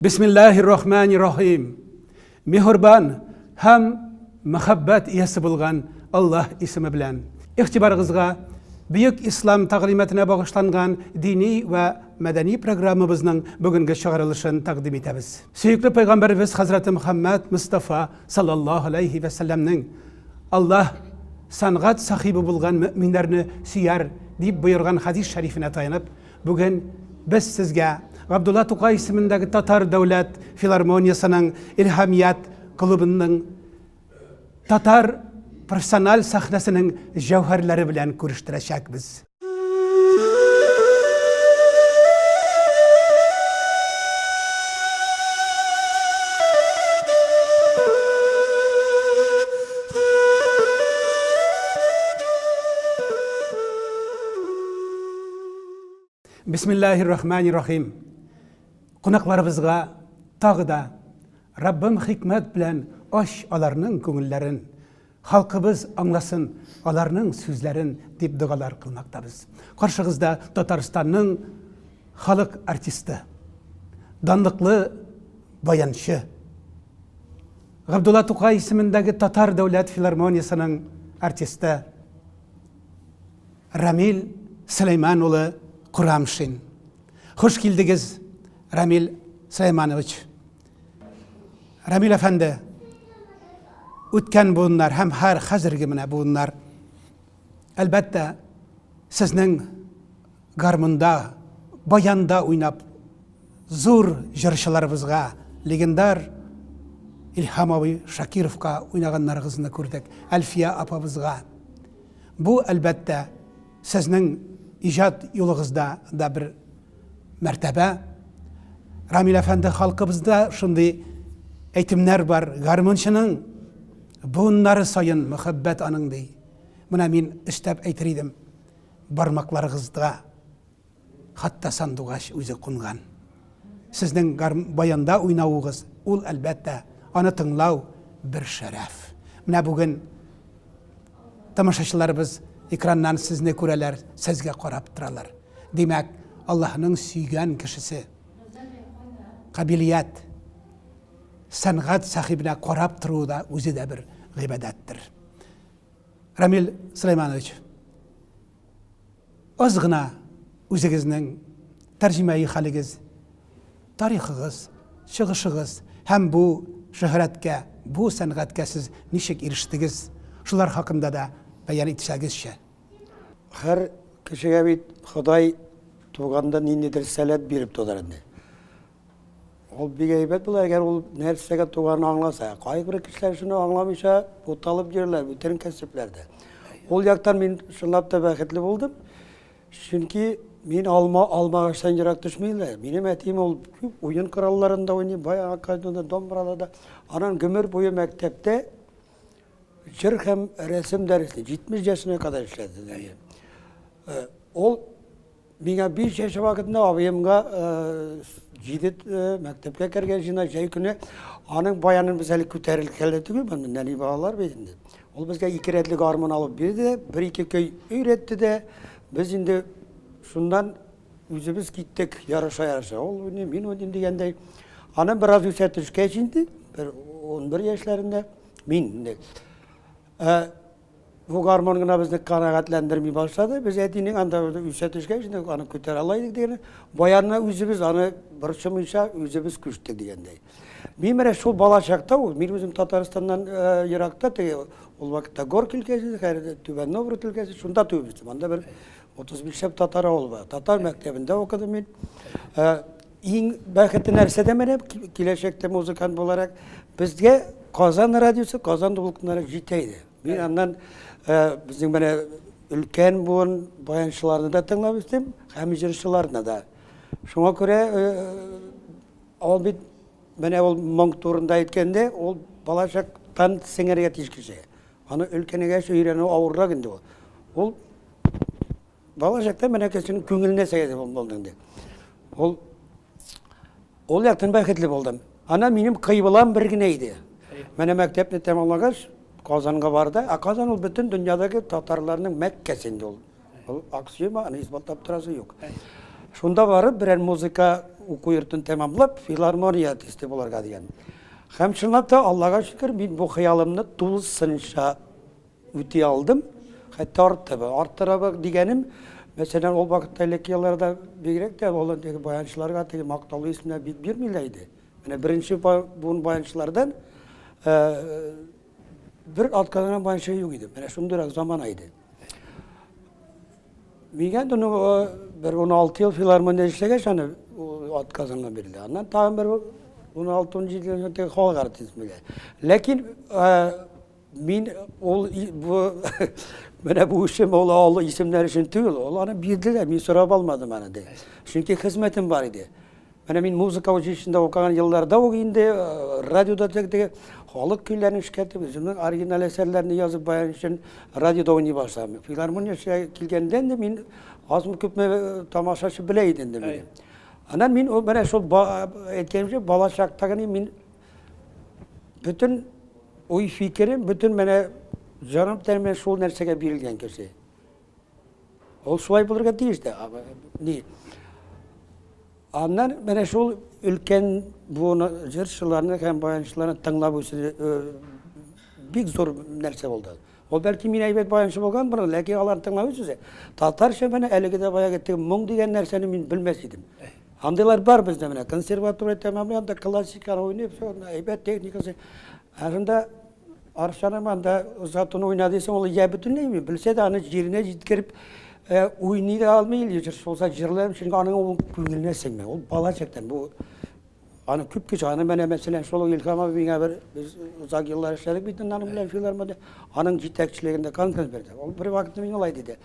Бисмиллаһир рахманир рахим. Миһербан һәм мәхәббәт иясе булган Аллаһ исеме белән. Игътибарыгызга Бөек Ислам тәгълиматына багышланган дини вә мәдәни программабызның бүгенге чыгарылышын тәкъдим итәбез. Сөекле пәйгамбәребез хәзрәте Мөхәммәд Мостафа саллаллаһу алейһи вә сәлләмнең Аллаһ сәнгать сахибы булган мөэминнәрне сөяр дип боерган хәдис шәрифенә таянып, Бүген без сезгә Габдулла Тукай исемендәге Татар дәүләт филармониясенең Илһамият клубының татар профессиональ сәхнәсенең җәүһәрләре белән күрештерәчәкбез. Бисмиллахир рахманир рахим. Кунакларыбызга тагы да Раббым хикмәт белән ач аларның күңелләрен, халкыбыз аңласын аларның сүзләрен дип догалар кылмактабыз. Каршыгызда Татарстанның халык артисты, данлыклы баянчы, Габдулла Тукай исемендәге Татар дәүләт филармониясенең артисты, Рамил Сөләйман улы Курамшин. Хуш килдегез, Рамил Сөләйманович. Рамил әфәнде, үткән буыннар һәм һәр хәзерге менә буыннар, әлбәттә, сезнең гармунда, баянда уйнап, зур җырчыларыбызга, легендар Илһам абый Шакировка уйнаганнарыгызны күрдек, Әлфия апабызга. Бу, әлбәттә, сезнең иҗат юлыгызда да бер мәртәбә. Рамил әфәнде, халкыбызда шундый әйтемнәр бар, гармунчының буыннары саен мөхәббәт аның ди. Менә мин өстәп әйтер идем, бармакларыгызда Хәтта сандугач үзе кунган. Сезнең баянда уйнавыгыз, ул, әлбәттә, аны тыңлау бер шәрәф. Менә бүген тамашачыларыбыз экраннан сезне күрәләр, сезгә карап торалар. Димәк, Аллаһның сөйгән кешесе, кабилият, сәнгать сахибенә карап торуы да үзе дә бер гыйбадәттер. Рамил Сөләйманович, Аз гына үзегезнең тәрҗемәи хәлегез, тарихыгыз, чыгышыгыз һәм бу шөһрәткә, бу сәнгатькә сез ничек ирештегез, шулар хакында да бәян итсәгезче. Һәр кешегә бит Ходай туганда ниндидер сәләт биреп тудыра инде. Ул бик әйбәт була, әгәр ул нәрсәгә туганын аңласа. Кайбер кешеләр шуны аңламыйча буталып йөриләр бүтән кәсепләрдә. Ул яктан мин чынлап та бәхетле булдым. Чөнки мин алма алмагачтан ерак төшмим дә. Минем әтием ул күп уен коралларында уйный, баягы аккордеонда, домбрада да. Аннан гомер буе мәктәптә җыр һәм рәсем дәресе 70 яшенә кадәр эшләде. Ул Миңа 5 яшь вакытында абыемга җиде мәктәпкә кергән җыйна җәй көне аның баянын без әле күтәрелек хәлдә түгел, монда нәни балалар бит инде. Ул безгә ике рәтле гармун алып бирде, бер-ике көй өйрәтте дә, без инде шуннан үзебез киттек ярыша-ярыша. Ул уйный, мин уйныйм дигәндәй. Аннан бераз үсә төшкәч инде, бер 11 яшьләрендә мин инде Бу гармон гына безне канәгатьләндерми башлады. Без әтинең анда үсә төшкәч, инде аны күтәрә ала идек дигән. Баянны үзебез аны борчымыйча үзебез күчтек дигәндәй. Мин менә шул бала чакта ул, мин үзем Татарстаннан э, еракта, теге ул вакытта Горький өлкәсе, хәзер Түбән Новгород өлкәсе, шунда туып үстем. Анда бер 35 ләп татар авылы бар. Татар мәктәбендә укыдым мин. Э, иң бәхетле нәрсә дә менә киләчәктә музыкант буларак безгә Казан радиосы, Казан дулкыннары җитә иде. Мин аннан э, безнең менә өлкән буын баянчыларны да тыңлап үстем, һәм җырчыларны да. Шуңа күрә э, ул бит менә ул моң турында әйткәндә, ул балачактан сеңәргә тиеш кеше. Аны өлкәнегәч өйрәнү авыррак инде ул. Ул Балачакта менә кешенең күңеленә сәясәт булды инде. Ул ул яктан бәхетле булдым. Ана минем кыйблам бер генә иде. Менә мәктәпне тәмамлагач, Казанга барды. Ә Казан ул бөтен дөньядагы татарларның Мәккәсе инде ул. Ул аксиома, аны исбатлап торасы юк. Шунда барып берәр музыка уку йортын тәмамлап, филармония артисты булырга дигән. Һәм чынлап та, Аллага шөкер, мин бу хыялымны тулысынча үти алдым. Хәтта арттырып, арттырып дигәнем, мәсәлән, ул вакытта элекке елларда бигрәк тә ул теге баянчыларга теге мактаулы исемнәр бик бирмиләр иде. Менә беренче буын баянчылардан бер атказанган баянчы юк иде. Менә шундыйрак замана иде. Миңа инде ну, бер 16 ел филармониядә эшләгәч, аны атказанга бирде. Аннан тагын бер 16-17 ел теге халык артист бирде. Ләкин мин ул бу менә бу эшем ул олы исемнәр өчен түгел, ул аны бирделәр, мин сорап алмадым аны ди. Чөнки хезмәтем бар иде. Менә мин музыка училищесында укыган елларда ук инде радиода теге халык көйләрен эшкәртеп, үземнең оригиналь әсәрләрне язып баян өчен радиода уйный башладым. Филармония килгәндә инде мин азмы күпме тамашачы белә иде инде мине. Аннан мин менә шул әйткәнемчә бала чакта гына мин бөтен уй фикерем, бөтен менә җаным тәнем шул нәрсәгә бирелгән кеше. Ул шулай булырга тиеш тә. Ни? Аннан менә шул өлкән буын җырчыларны һәм баянчыларны тыңлап үсү бик зур нәрсә булды. Ул бәлки мин әйбәт баянчы булган булыр, ләкин аларны тыңлап үсү. Татарча менә әлеге дә баягы теге моң дигән нәрсәне мин белмәс идем. Андыйлар бар бездә менә консерватория тәмамлый, анда классиканы уйный, все, әйбәт техникасы. Ә шунда Арчаның анда озатуны уйна дисең, ул я бөтенләй уйный, белсә дә аны җиренә җиткереп уйный да алмый, или җырчы булса җырлый, чөнки аның ул күңеленә сеңмә. Ул бала чактан бу аны күп кеше, аны менә мәсәлән, шул ук Илһам абый миңа бер без озак еллар эшләдек бит инде аның белән филармониядә. Аның җитәкчелегендә концерт бирде. Ул бер вакытны миңа алай диде.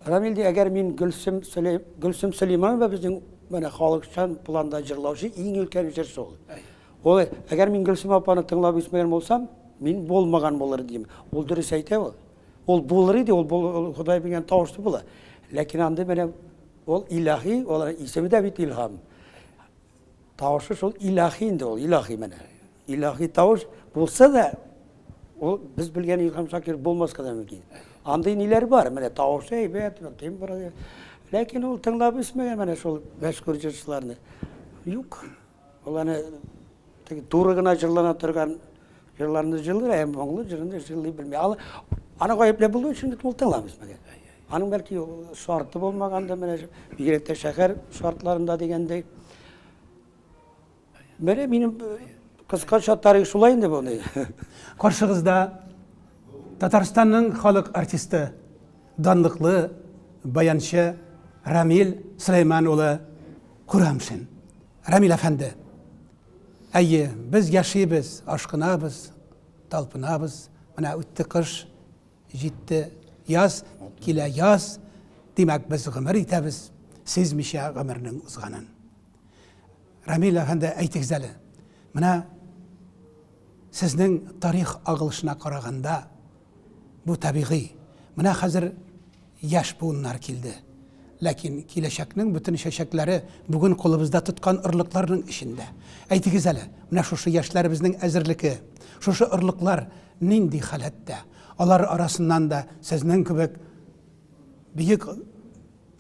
Рамил ди, әгәр мин Гөлсем Гөлсем Сөләйманова безнең менә халыкчан планда җырлаучы иң өлкән җырчы ул. Ул, әгәр мин Гөлсем апаны тыңлап үсмәгән булсам, мин булмаган булыр идем. Ул дөрес әйтә ул. Ул булыр иде, ул, ул Ходай биргән тавышлы була. Ләкин андый менә ул илаһи, ул исеме дә бит Илһам. Тавышы шул илаһи инде ул, илаһи менә. Илаһи тавыш булса да, ул без белгән Илһам Шакир булмаска да мөмкин. Андый ниләр бар, менә тавышы әйбәт, тембры. Ләкин ул тыңлап үсмәгән менә шул мәшһүр җырчыларны. Юк. Ул аны теге туры гына җырлана торган җырларны җырлый, ә моңлы җырны җырлый белми. Аны, аны гаепләп булу өчен ул тыңлап үсмәгән. Аның бәлки шарты булмагандыр, менә бигрәк тә шәһәр шартларында дигәндәй. Менә минем кыскача тарих шулай инде бу. Каршыгызда Татарстанның халык артисты, данлыклы баянчы Рамил Сөләйман улы Курамшин. Рамил әфәнде, әйе, без яшибез, ашкынабыз, талпынабыз. Менә үтте кыш, җитте яз, килә яз. Димәк, без гомер итәбез, сизмичә гомернең узганын. Рамил әфәнде, әйтегез әле, менә сезнең тарих агылышына караганда, бу табигый. Менә хәзер Яшь буыннар килде. Ләкин киләчәкнең бөтен чәчәкләре бүген кулыбызда тоткан орлыкларның эчендә. Әйтегез әле, менә шушы яшьләребезнең әзерлеге, шушы орлыклар нинди халәттә? Алар арасыннан да сезнең кебек бөек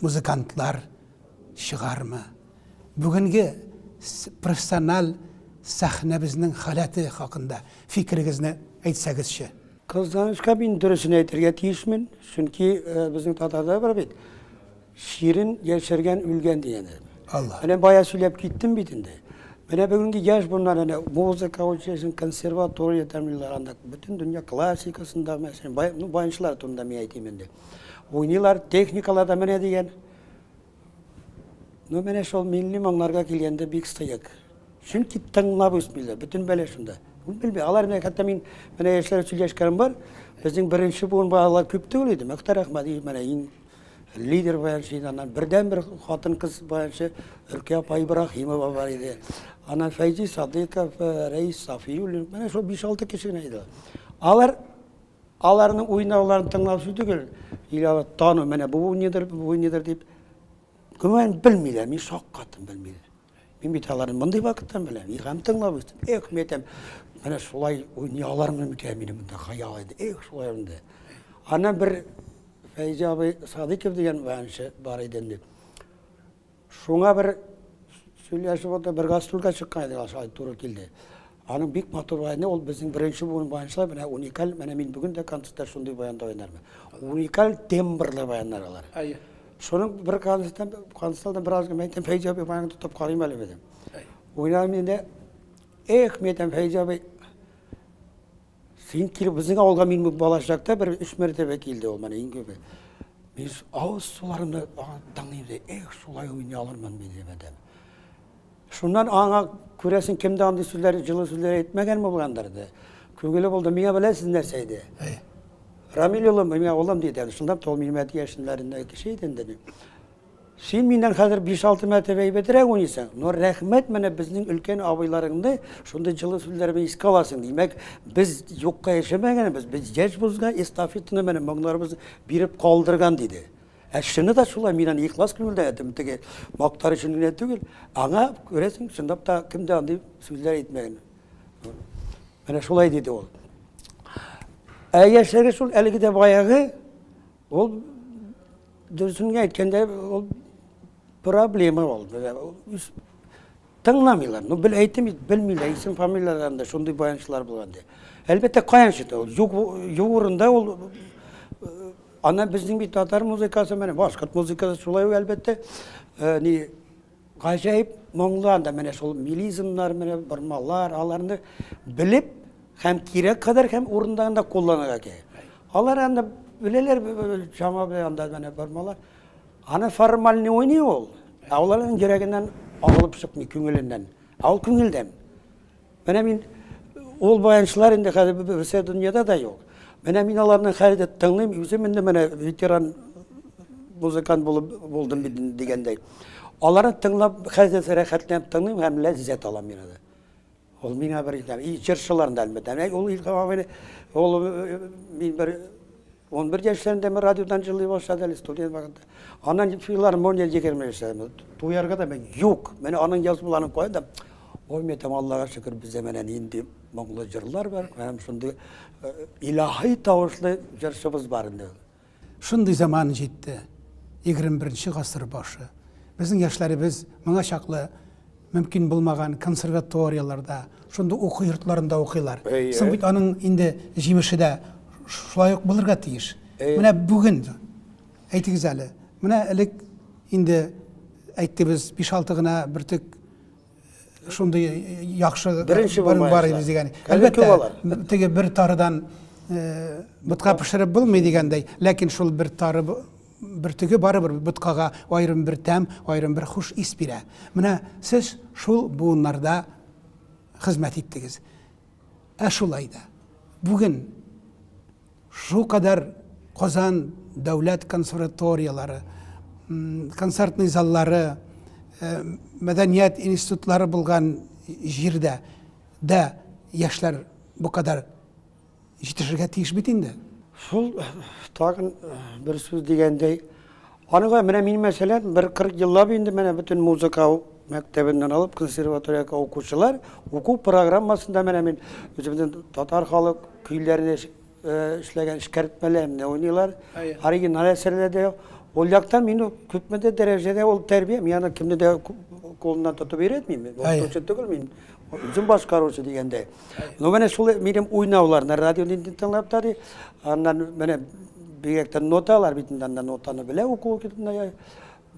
музыкантлар чыгармы? Бүгенге профессиональ сәхнәбезнең халәте хакында фикерегезне әйтсәгезче. Кызганычка, мин дөресен әйтергә тиешмен, чөнки безнең татарда бар бит, чирен яшергән үлгән дигән. Алла. Менә бая сөйләп киттем бит инде. Менә бүгенге яшь буыннар әнә музыка училищесын, консерватория тәмамлыйлар, анда бөтен дөнья классикасында, мәсәлән, бай, ну, баянчылар турында мин әйтим инде. Уйныйлар, техникалар да менә дигән. Ну, менә шул милли моңнарга килгәндә бик сыек. Чөнки тыңлап үсмиләр, бөтен бәла шунда. Ул белми, алар менә хәтта мин менә яшьләр сөйләшкәнем бар. Безнең беренче буын балалар күп түгел иде. Мөхтәр Әхмәдиев менә иң лидер баянчы иде. Аннан бердәнбер хатын-кыз баянчы Өркә апа Ибраһимова бар иде. Аннан Фәйзи Садыйков, Рәис Сафиуллин, менә шул 5-6 кеше генә иде. Алар аларның уйнауларын тыңлау сүз түгел, или алар тану, менә бу уйныйдыр, бу уйныйдыр дип. Гомумән белмиләр, мин шаккаттым, белмиләр. Мин бит аларны мондый вакыттан беләм, илһам тыңлап үстем. Эх, мин әйтәм, менә шулай уйный алармы микән минем монда хыял иде. Эх, шулай инде. Аннан бер Фәйзи абый Садыков дигән баянчы бар иде инде. Шуңа бер Сөйләшеп утырып, бер гастрольгә чыккан идек, шулай туры килде. Аның бик матур баяны, ул безнең беренче буын баянчылар, менә уникаль, менә мин бүген дә концертта шундый баянда уйнармын. Уникаль тембрлы баяннар алар. Әйе. Шуның бер концерттан, концерттан бераз гына әйтәм, Фәйзи абый баянын тотып карыйм әле дидем. Уйнадым инде. Эх, мин әйтәм, Фәйзи абый, Син килеп безнең авылга мин бала чакта бер өч мәртәбә килде ул менә иң күбе. Мин авыз суларымны тыңлыйм ди, эх, шулай уйный алырмын мин дип әйтәм. Шуннан аңа күрәсең кем дә андый сүзләр, җылы сүзләр әйтмәгән булгандыр ди. Күңеле булды. Миңа беләсез нәрсә иде? Рамил улым, миңа улым диде. Шунда ул минем әти яшеннәрендәге кеше иде инде. Син миннән хәзер 5-6 мәртәбә әйбәтрәк уйныйсың. Но рәхмәт менә безнең өлкән абыйларыңны шундый җылы сүзләр белән искә аласың. Димәк, без юкка яшәмәгәнбез, без яшь булсак, эстафетаны менә моңнарыбыз биреп калдырган диде. Ә чыны да шулай, мин аны ихлас күңелдән әйтәм, теге мактар өчен генә түгел. Аңа күрәсең, чынлап та кем дә андый сүзләр әйтмәгән. Менә шулай диде ул. Ә яшьләргә шул әлеге дә баягы ул Дөресен генә әйткәндә, ул проблема ул. Тыңламыйлар. Ну, бел әйтем бит, белмиләр, исем фамилияләрен дә шундый баянчылар булган ди. Әлбәттә, каян чыкты ул? Юк, юк урында ул э, ана безнең бит татар музыкасы менә башкорт музыкасы шулай ук әлбәттә, э, ни Гаҗәеп моңлы анда менә шул мелизмнар, менә бормалар, аларны белеп һәм кирәк кадәр һәм урында анда кулланырга кирәк. Алар анда беләләр чама белән анда менә бормалар. Аны формальный уйный ул. Ә аларның йөрәгеннән агылып чыкмый, күңеленнән. Ә ул күңелдән. Менә мин ул баянчылар инде хәзер берсе дөньяда да юк. Менә мин аларны хәзер дә тыңлыйм, үзем инде менә ветеран музыкант булып булдым бит дигәндәй. Аларны тыңлап хәзер рәхәтләнеп тыңлыйм һәм ләззәт алам мин аны. Ул миңа бер и җырчыларны да әлбәттә. Ул Илһам абыйны ул мин бер 11 яшьләрендә мин радиодан җырлый башлады әле студент вакытта. Аннан филармония 20 яшьләрендә. Туярга да мен юк. Менә аның язмаларын куям да. Ой, мен әйтәм, Аллага шөкер, бездә менә нинди моңлы җырлар бар, һәм шундый э, илаһи тавышлы җырчыбыз бар инде. Шундый заман җитте, 21 гасыр башы. Безнең яшьләребез моңа чаклы мөмкин булмаган консерваторияләрдә, шундый уку йортларында укыйлар. Соң бит аның инде җимеше дә шулай ук булырга тиеш. Менә бүген әйтегез әле, менә элек инде әйттегез, 5-6 гына бөртек шундый яхшы Беренче бар иде дигән. Әлбәттә, теге бер тарыдан ботка пешереп булмый дигәндәй, ләкин шул бер тары бөртеге барыбер боткага аерым бер тәм, аерым бер хуш ис бирә. Менә сез шул буыннарда хезмәт иттегез. Ә шулай да бүген шулкадәр Казан дәүләт консерваторияләре, концертный заллары, э, мәдәният институтлары булган җирдә дә яшьләр бу кадәр җитешергә тиеш бит инде. Шул тагын бер сүз дигәндәй, аныга менә мин мәсәлән бер 40 еллап инде менә бөтен музыка мәктәбеннән алып консерваториягә укучылар уку программасында менә мин үзебезнең татар халык көйләрен эшләгән эшкәртмәләрне уйныйлар. Оригиналь әсәрләр дә. Ул яктан мин күпмедер дәрәҗәдә ул тәрбия, мин аны кемне дә кулыннан тотып өйрәтмим. Укытучы түгел мин. Үзем башкаручы дигәндәй. Ну менә шул минем уйнауларны радио инде тыңлап та ди. Аннан менә бигрәк тә ноталар бит инде анда нотаны белә уку китабында.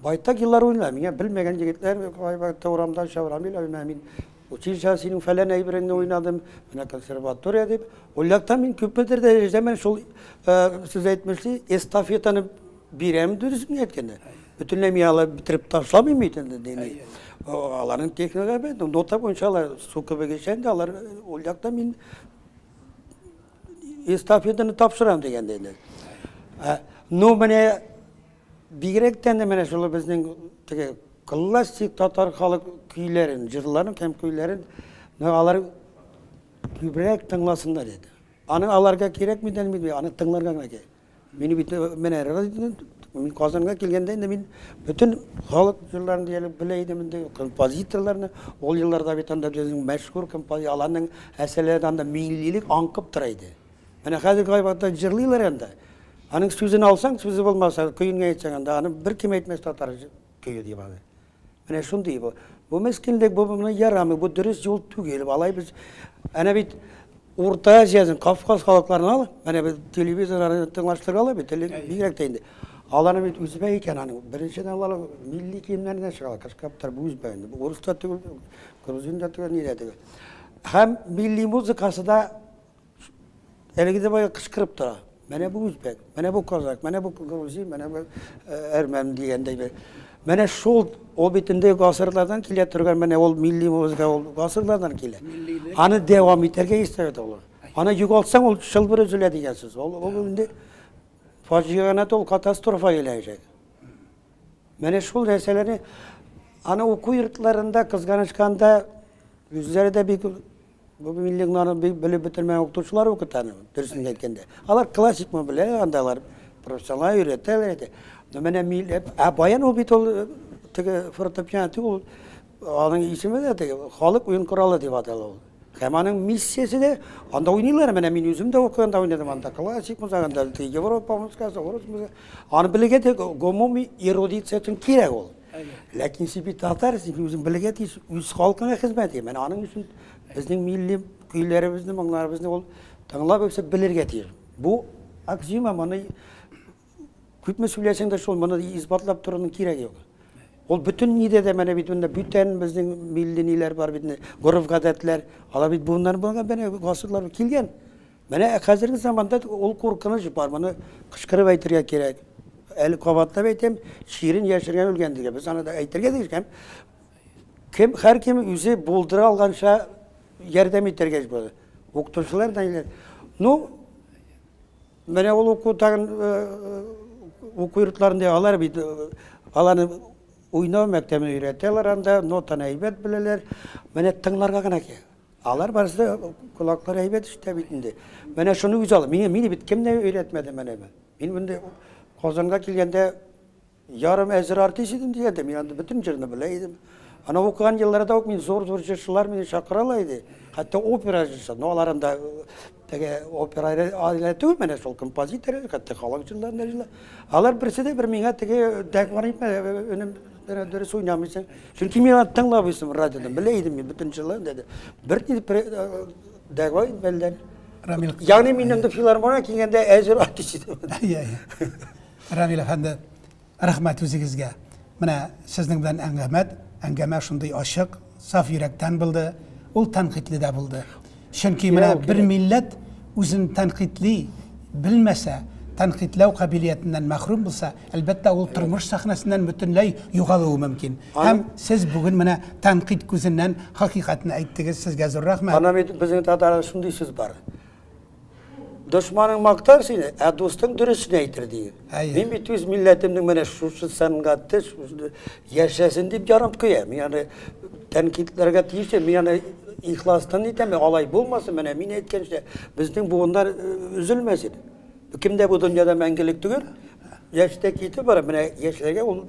Байтак еллар уйнала. Миңа белмәгән егетләр кайвакытта урамда очрап, Рамил абый, менә мин училище синең фәлән әйбереңне уйнадым, менә консерватория дип. Ул яктан мин күпмедер дәрәҗәдә менә шул сез әйтмешли эстафетаны бирәм дөресен әйткәндә. Бөтенләй мин алар бетереп ташламыйм бит инде дини. Аларның техникасы бит, нота буенча алар су кебек эчә инде, алар ул якта мин эстафетаны тапшырам дигәндә инде. Ну менә бигрәк тә инде менә шул безнең теге классик татар халык көйләрен, җырларын һәм көйләрен алар күбрәк тыңласыннар иде. Аны аларга кирәкми дә, аны тыңларга гына кирәк. Мине бит менә мин Казанга килгәндә инде мин бөтен халык җырларын диярлек белә идем инде, композиторларны. Ул елларда бит анда безнең мәшһүр композитор, аларның әсәрләрендә анда миллилек аңкып тора иде. Менә хәзер кайвакытта җырлыйлар анда. Аның сүзен алсаң, сүзе булмаса, көен генә әйтсәң анда, аны беркем әйтмәс татар көе дип аны. Менә шундый бу. Бу мескенлек, бу моны ярамый, бу дөрес юл түгел. Алай без әнә бит Урта Азиянең Кавказ халыкларын ал, менә без телевизор тыңлаштырга ала бит, бигрәк тә инде. Аларны бит үзбәк икән аның. Беренчедән алар милли киемнәреннән чыга, кашкаптар бу үзбәк инде. Бу урыс та түгел, грузин да түгел, ни дә түгел. Һәм милли музыкасы да Әлеге дә бая кычкырып тора. Менә бу үзбәк, менә бу казак, менә бу грузин, менә бу әрмән дигәндәй бер. Менә шул ул бит инде гасырлардан килә торган, менә ул милли музыка ул гасырлардан килә. Аны дәвам итәргә истә ул. Аны югалтсаң, ул чылбыр өзелә дигән сүз. Ул, ул инде фаҗига гына түгел, катастрофа киләчәк. Менә шул нәрсәләрне аны уку йортларында кызганычка анда үзләре дә бик бу милли гынаны бик белеп бетермәгән укытучылар укыта аны, дөресен әйткәндә. Алар классикны белә, анда алар профессионал өйрәтәләр иде. Но менә милли, ә баян ул бит ул теге фортепиано түгел, ул аның исеме дә теге халык уен коралы дип атала ул. Һәм аның миссиясе дә анда уйныйлар. Менә мин үзем дә укыганда уйнадым анда классик музыка, анда Европа музыкасы, урыс музыкасы. Аны белергә дә гомуми эрудиция өчен кирәк ул. Ләкин син бит татар, син үзең белергә тиеш, үз халкыңа хезмәт ит. Менә аның өчен безнең милли көйләребезне, моңнарыбызны ул тыңлап үсеп белергә тиеш. Бу аксиома, моны күпме сөйләсәң дә шул, моны исбатлап торуның кирәге юк. Ул бөтен нидә дә менә бит монда бүтән безнең милли ниләр бар бит, гореф-гадәтләр, алар бит буыннан буынга менә гасырлар килгән. Менә хәзерге заманда ул куркыныч бар, моны кычкырып әйтергә кирәк. Әле кабатлап әйтәм, чирен яшергән үлгән дигән. Без аны да әйтергә тиеш һәм кем һәркем үзе булдыра алганча ярдәм итәргә тиеш. Укытучылар да Ну, менә ул уку тагын уку йортларында алар бит аларны уйнау мәктәбен өйрәтәләр анда, нотаны әйбәт беләләр. Менә тыңларга гына кирәк. Алар барысы да колаклары әйбәт ишетә бит инде. Менә шуны үз алып. Мине, мине бит кем дә өйрәтмәде менә. Мин монда Казанга килгәндә ярым әзер артист идем дигәндә, мин анда бөтен җырны белә идем. Ана укыган елларда ук мин зур-зур җырчылар мине чакыралар иде. Хәтта опера җырчы. Но алар анда теге опера әле түгел, менә шул композитор, хәтта халык җырларын да җырлар. Алар берсе дә бер миңа теге дәгъва итмәде, өнем менә дөрес уйнамыйсың. Чөнки мин аны тыңлап үстем радиодан, белә идем мин бөтен җырларын да. Бер ни дәгъва итмәделәр. Рамил. Ягъни мин инде филармониягә килгәндә әзер артист идем. Иә, иә. Рамил әфәнде, рәхмәт үзегезгә. Менә сезнең белән әңгәмәт, әңгәмә шундый ачык, саф йөрәктән булды. Ул тәнкыйтьле дә булды. Чөнки менә бер милләт үзен тәнкыйтьли белмәсә, тәнкыйтьләү кабилиятеннән мәхрүм булса, әлбәттә, ул тормыш сәхнәсеннән бөтенләй югалуы мөмкин. Һәм сез бүген менә тәнкыйть күзеннән хакыйкатьне әйттегез, сезгә зур рәхмәт. Ана бит безнең татарда шундый сүз бар. Дошманың мактар сине, ә дустың дөресен әйтер дигән. Мин бит үз милләтемнең менә шушы сәнгате яшәсен дип янып көям. Мин аны тәнкыйтьләргә тиеш, мин аны ихластан әйтәм, алай булмасын, менә мин әйткәнчә, безнең буыннар өзелмәсен. Кем дә бу дөньяда мәңгелек түгел, яшьтә китеп бара, менә яшьләргә ул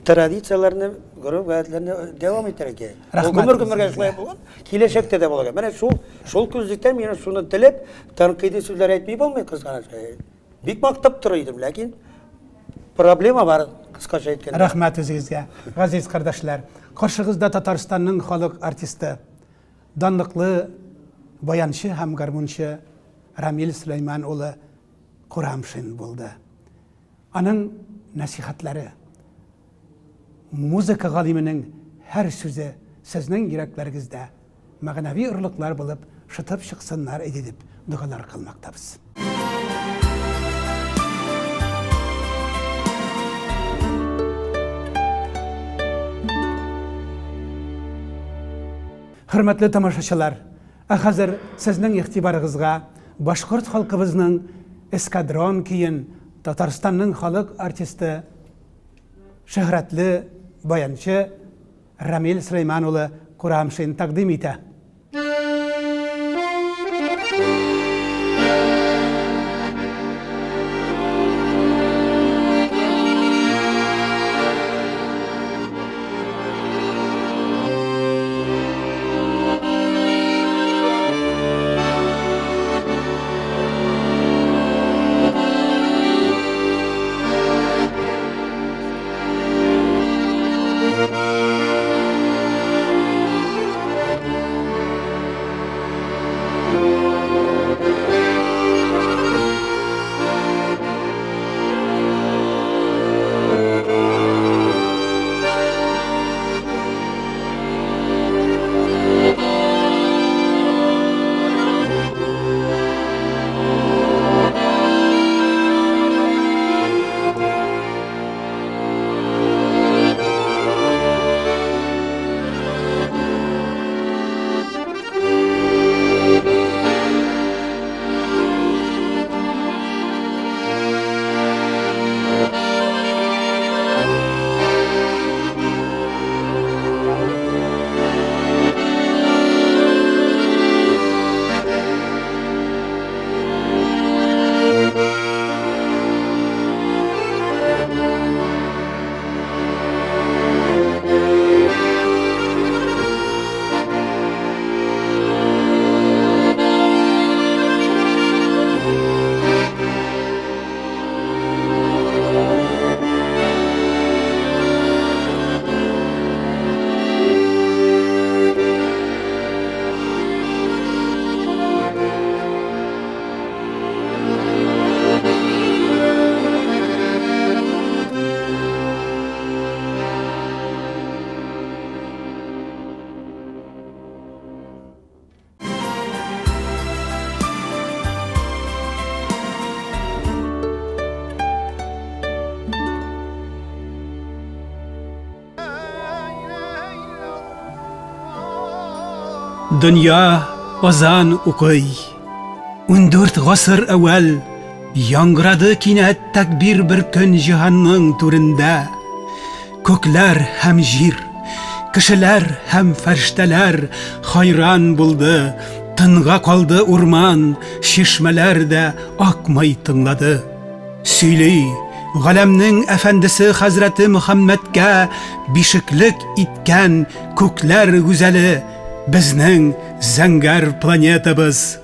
традицияләрне, гореф-гадәтләрне дәвам итәргә кирәк. Ул гомер-гомергә шулай булган, киләчәктә дә булачак. Менә шул, шул күзлектән мин шуны теләп, тәнкыйди сүзләр әйтми булмый, кызганыч. Бик мактап тора идем, ләкин проблема бар, кыскача әйткәндә. Рәхмәт үзегезгә, газиз кардәшләр. Каршыгызда Татарстанның халык артисты, данлыклы баянчы һәм гармунчы Рамил Сөләйман улы Курамшин булды. Аның нәсихәтләре, музыка галименең һәр сүзе сезнең йөрәкләрегездә мәгънәви орлыклар булып шытып чыксыннар иде дип догалар кылмактабыз. Хөрмәтле тамашачылар, Ә хәзер сезнең игътибарыгызга башкорт халкыбызның Эскадрон көен Татарстанның халык артисты, шөһрәтле баянчы Рамил Сөләйман улы Курамшин тәкъдим итә. Дөнья азан укый. 14 гасыр әүвәл яңгырады кинәт тәкбир бер көн җиһанның түрендә. Күкләр һәм җир, кешеләр һәм фәрештәләр хайран булды, тынга калды урман, чишмәләр дә акмый тыңлады. Сөйли, галәмнең әфәндесе хәзрәте Мөхәммәдкә бишеклек иткән күкләр гүзәле, безнең зәңгәр планетабыз.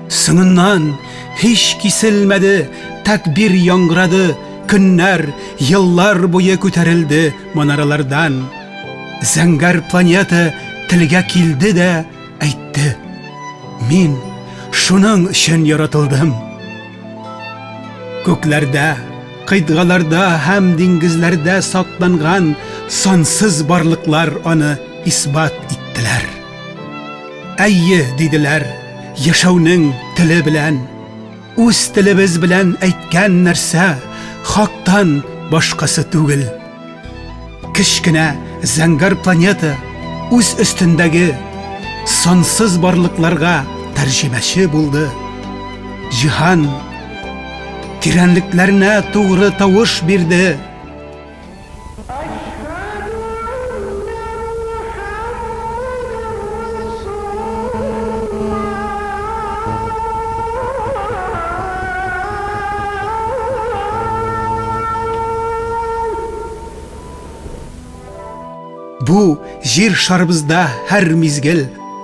Соңыннан һич киселмәде, тәкбир яңгырады, көннәр, еллар буе күтәрелде манаралардан. Зәңгәр планета телгә килде дә әйтте. Мин шуның өчен яратылдым. Күкләрдә, кыйтгаларда һәм диңгезләрдә сакланган сансыз барлыклар аны исбат иттеләр. Әйе, диделәр, яшәүнең теле белән, үз телебез белән әйткән нәрсә хактан башкасы түгел. Кечкенә зәңгәр планета үз өстендәге сансыз барлыкларга тәрҗемәче булды. Җиһан тирәнлекләренә тугры тавыш бирде. Бу җир шарыбызда һәр мизгел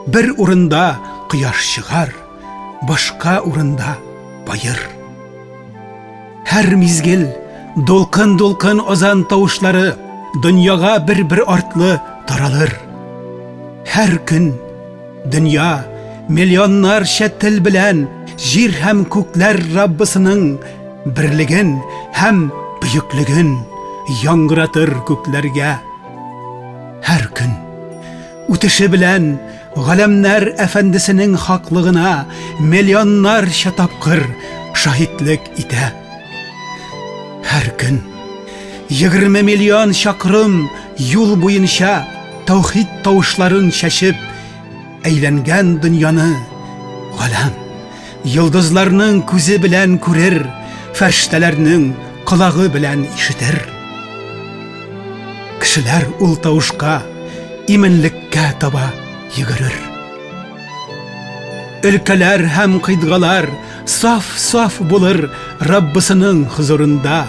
бер урында кояш чыгар, башка урында баер. Һәр мизгел дулкын-дулкын азан тавышлары дөньяга бер-бер артлы таралыр. Һәр көн дөнья миллионнарча тел белән җир һәм күкләр Раббысының берлеген һәм бөеклеген яңгыратыр күкләргә. Һәр көн үтеше белән галәмнәр әфәндесенең хаклыгына миллионнарча тапкыр шаһитлек итә. Һәр көн 20 миллион чакрым юл буенча тәүхид тавышларын чәчеп әйләнгән дөньяны галәм йолдызларның күзе белән күрер, фәрештәләрнең колагы белән ишетер. Кешеләр ул тавышка именлеккә таба йөгерер. Өлкәләр һәм кыйтгалар саф-саф булыр Раббысының хозурында.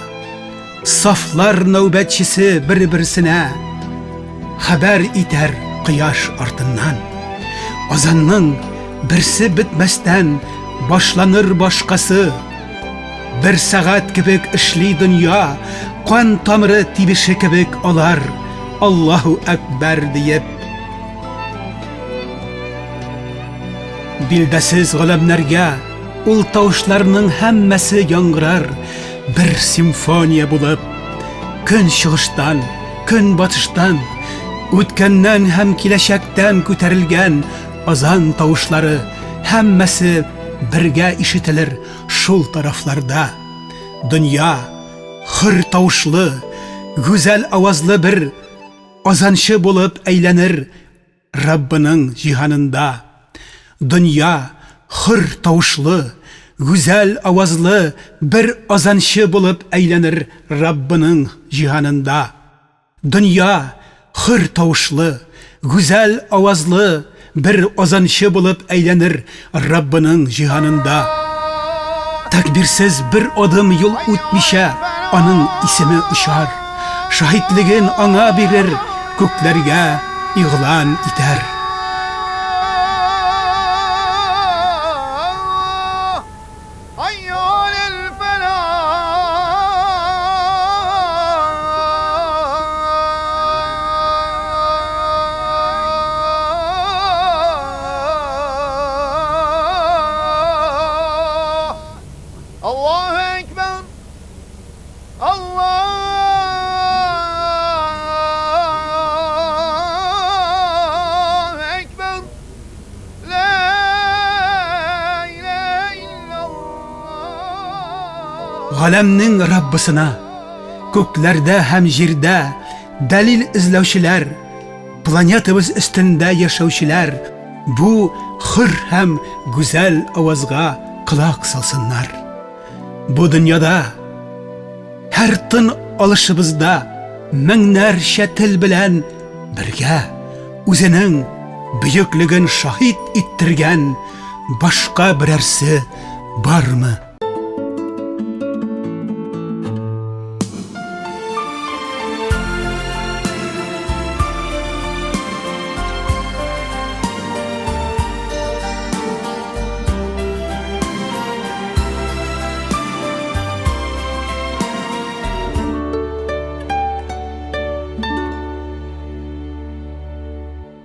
Сафлар нәүбәтчесе бер-берсенә хәбәр итәр кояш артыннан. Азанның берсе бетмәстән башланыр башкасы. Бер сәгать кебек эшли дөнья, кан тамыры тибеше кебек алар, Аллаһу әкбәр диеп. Билдәсез галәмнәргә ул тавышларның һәммәсе яңгырар бер симфония булып. Көн чыгыштан, көн батыштан, үткәннән һәм киләчәктән күтәрелгән азан тавышлары һәммәсе бергә ишетелер шул тарафларда. Дөнья хөр тавышлы, гүзәл авазлы бер азанчы булып әйләнер Раббының җиһанында. Дөнья хөр тавышлы, гүзәл авазлы бер азанчы булып әйләнер Раббының җиһанында. Дөнья хөр тавышлы, гүзәл авазлы бер азанчы булып әйләнер Раббының җиһанында. Тәкбирсез бер адым юл үтмичә, аның исеме очар, шаһитлеген аңа бирер, күкләргә игълан итәр. Галәмнең Раббысына, күкләрдә һәм җирдә дәлил эзләүчеләр, планетабыз өстендә яшәүчеләр. бу хөр һәм гүзәл авазга колак салсыннар. Бу дөньяда һәр тын алышыбызда меңнәрчә тел белән бергә үзенең бөеклеген шаһит иттергән башка берәрсе бармы?